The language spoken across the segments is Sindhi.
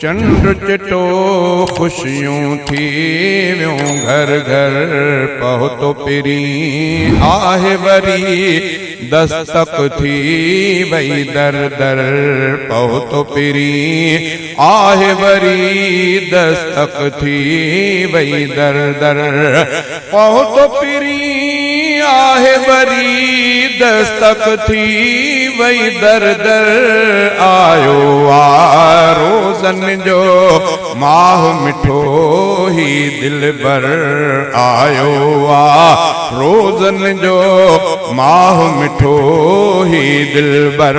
چنڊ چٽو، خوشيون ٿي ويون گهر گهر پهتو پرين آهي وري دستڪ ٿي وئي در در پهتو پرين آهي وري دستڪ ٿي وئي در در پهتو پرين آهي وري دستڪ ٿي وئي در در آيو آ روزن جو ماهه مٺو هي دلبر آيو آ روزن جو ماهه مٺو هي دلبر.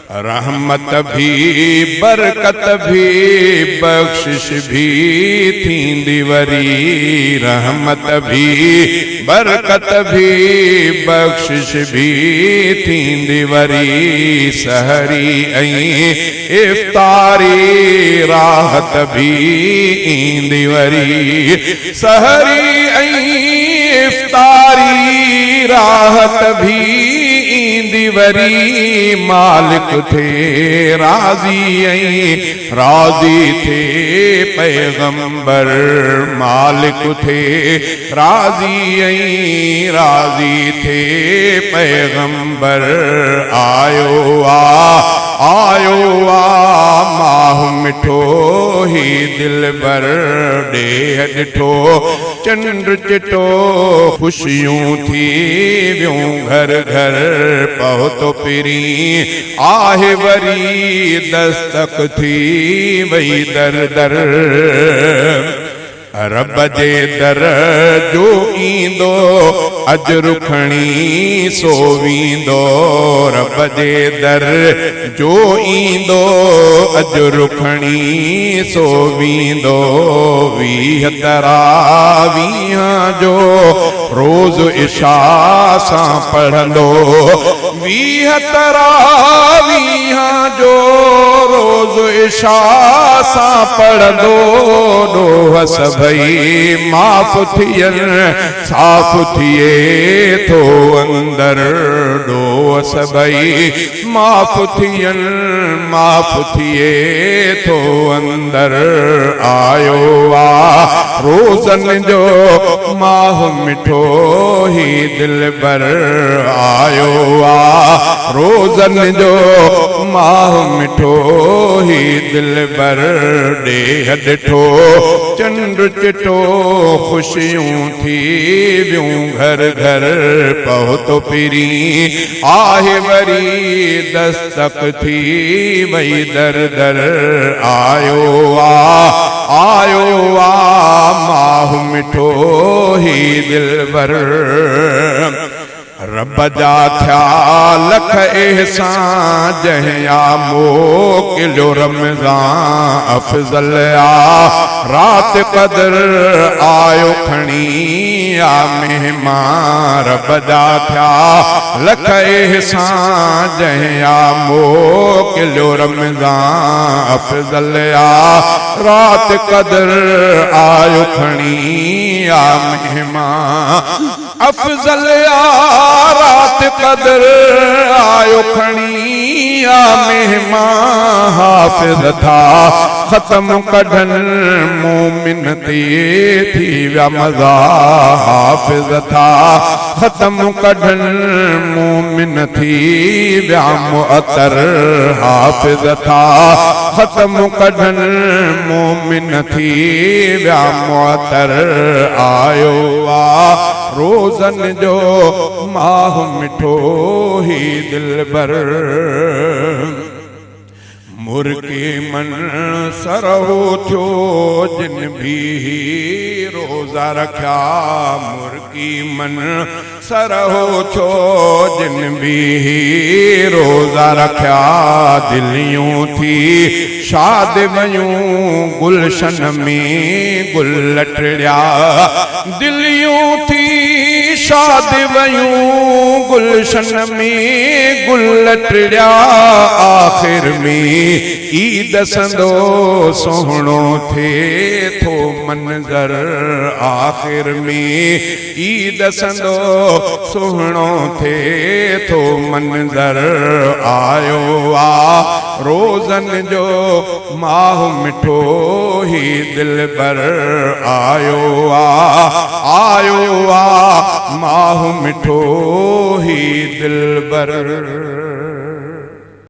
رحمت ڀي برڪت ڀي بخشش ڀي ٿيندي وري رحمت ڀي برڪت ڀي بخشش ڀي ٿيندي وري سحري ۽ افطاري راحت ڀي ايندي وري سحري ۽ افطاري راحت ڀي ايندي وري مالڪ ٿئي راضي ۽ راضي ٿئي پيغمبر مالڪ ٿئي راضي ۽ راضي ٿئي پيغمبر آيو آ آيو آ ماهه مٺو هي دلبر ڏيهه ڏٺو چنڊ چٽو، خوشيون ٿي ويون گهر گهر پهتو پرين آهي وري دستڪ ٿي وئي در در رب جي در جو ايندو اجر کڻي سو ويندو رب جي در جو ايندو اجر کڻي سو ويندو 20 تراويحان جو روز عشاء سان پڙهندو 20 تراويحان جو روز عشاء سان پڙهندو ڏوهه سڀئي معاف ٿين صاف ٿئي ٿو اندر ڏوهه سڀئي معاف ٿين معاف ٿئي ٿو اندر آيو آ روزن جو ماهه مٺو هي دلبر آيو آ روزن جو ماهه مٺو هي دلبر ڏيهه ڏٺو چنڊ چٽو خوشيون ٿي ويون گهر گهر پهتو پرين آهي وري دستڪ ٿي وئي در در آيو آ آيو آ ماهه مٺو هي دلبر رب جا ٿيا لک احسان جنهن آ موڪليو رمضان افضل آ رات قدر آيو کڻي آ مهمان رب جا ٿيا لک احسان جنهن آ موڪليو رمضان افضل آ رات قدر آيو کڻي آ مهمان افضل آ رات قدر آيو کڻي آ مهمان حافظ ٿا ختم ڪڍن مومن تي ٿي ويا مزا حافظ ٿا ختم ڪڍن مومن ٿي ويا معطر حافظ ٿا ختم ڪڍن مومن ٿي ويا معطر آيو آ روزن جو ماهه مٺو هي دلبر مرڪي من سرهو ٿيو جن ڀي هي روزا رکيا مرڪي من سرهو ٿيو جن ڀي هي روزا رکيا دليون ٿي شاد ويون گلشن ۾ گل ٽڙيا دليون ٿي شاد ويون گلشن ۾ گل ٽڙيا آخر ۾ عيد سندو سهڻو ٿئي ٿو منظر آخر ۾ عيد سندو سهڻو ٿئي ٿو منظر آيو آ. روزن جو ماهه مٺو هي دلبر آيو آ، آيو آ ماهه مٺو هي دلبر.